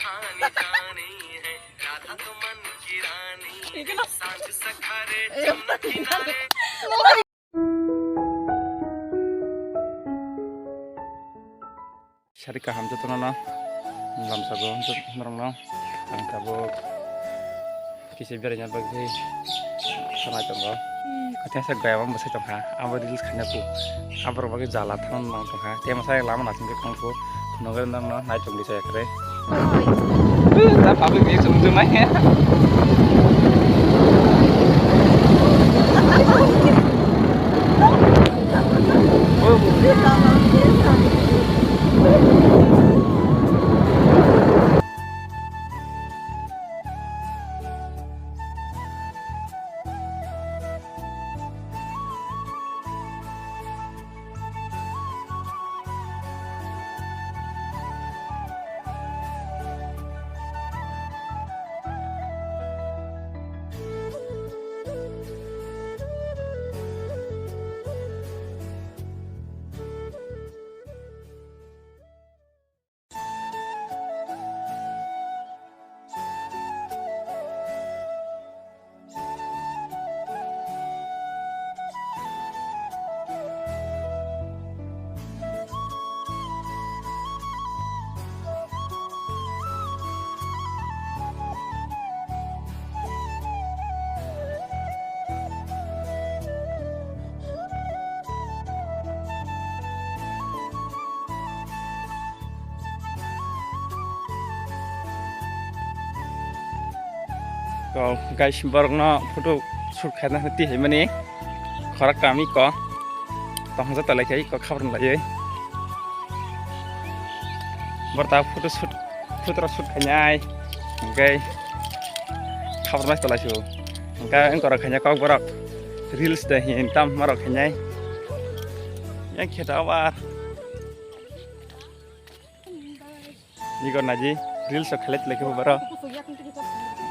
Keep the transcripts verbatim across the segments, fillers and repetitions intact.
Sari kaham jotono no lamsago norokno ang tabuk kisa beraina bagwi sanai tongo. Koteng sak gaya bang bwsai tongkha abo reels khaina ku aborok bagwi jala thang nang tongkha tei masa lama naisingkhe khongkhu phunugwi norokno nai tongdi sa ekre. Ta public reaction nujui mai. To guys, borokno photo shoot khaina hwtwi haimani khorok kami ko tongsa talai khai ko khabrang laiwi borta photo shoot photo shoot khainai hwnkhe khabrang talai su hwnkhe wngkorok khaina kok borok reels de hin tam marok khainai yang kheta abar. Iko naji reels rok khalai tonglaikhe bo borok.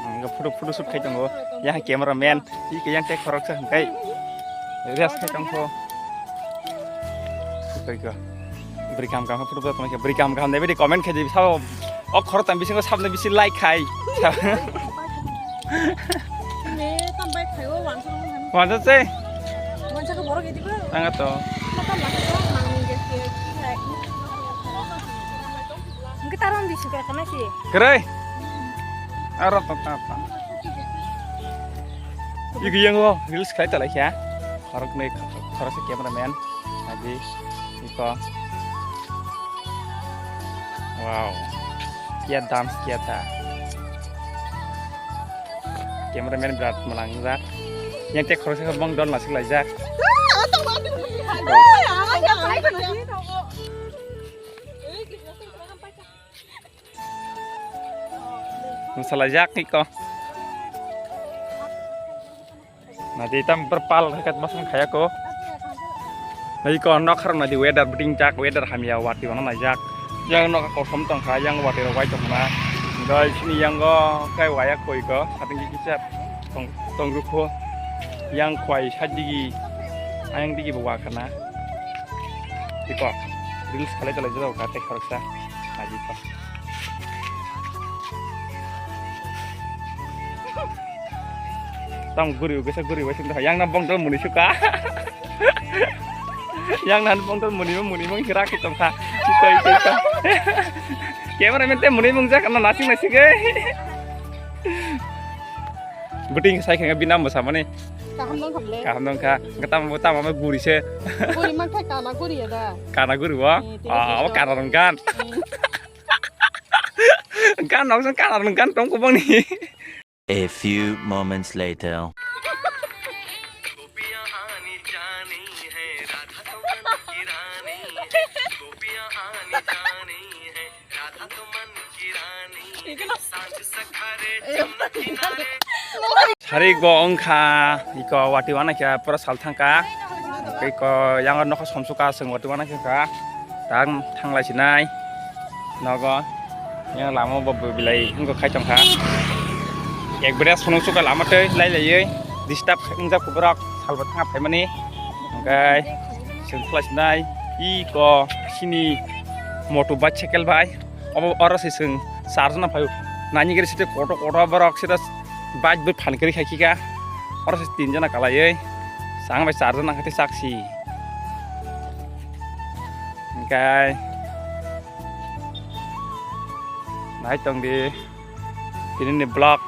Ang photo, photo shoot khai tongo. Yang camera man, iko yang tei khoroksa hwnkhe rest khai tongkho. Iko, iko. Bwrwi kaham kaham photo tonglaikhe. Bwrwi kaham kaham naibadi comment khai di sabo. O khoroktham bisingo sabni bisi like khai. Me tam bai khaio, wansa rok han. Wansa se? Wansa ko borok edibo. Tanga to. Mata mata ko mang ge ke ki hai. Mungkin taron di sukar kana si. Kere. Aro to ta ta. Igi yang lo, reels khai talai kya. Khorok ne khorok se cameraman. Adi iko. Wow. Kia dance kia tha. Cameraman berat malang jak. Yang tek khoroksa bong don masuk lai jak. Masalai jak iko. Nadi tam berpal hekat masang khaya ko. Nadi ko nok khar nadi weather beting jak weather hamya wati wana nai jak. Yang nok kosom tong kha yang wati rok wai tong na. Doi sini yang go kai waya koi ko sating ki kisa tong tong rukho. Yang kwai sadigi ayang digi bo wa khana. Iko reels khalai talai jao ka tek khoroksa. Nadi ko. Tam guri ugesa guri bai sing yang na bongdol muni suka. Yang na bongdol muni muni mung kira ki tong kha. Koi koi ka. Camera man te muni mung jak na nasing nasing ge. Buting sai kha bina mo samani. Kaham nong khamle. Kaham nong kha. Gatam bo tam ama guri se. Guri mang kha kana guri ya da. Kana guri wa. Ah, awa kana rong gan. Gan nong sang kana rong gan tong ko bang ni. A few moments later. Sarik bo wngkha iko wati wana khe pura sal thangkha. Iko yang nokha somsukha chwng wati wana khe kha. Tang thanglai sinai. Nogo yang lama bo bilai wngkha khai tongkha. Ekbare sono suka lama tei lai laiwi disturb wngjak borok salbo thangna phaimani. Hwnkhe chwng khlai sinai iko sini moto bicycle bai obo oro se chwng Charjana phaio. Nani gari site koto koto borok site bike bai phan kari khai khika. Oro se tin jana kalaioi. Sang bai charjana khati saksi. Engkai. Nai tong di. Tini ni vlog.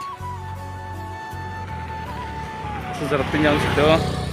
Sejak tinggal situ.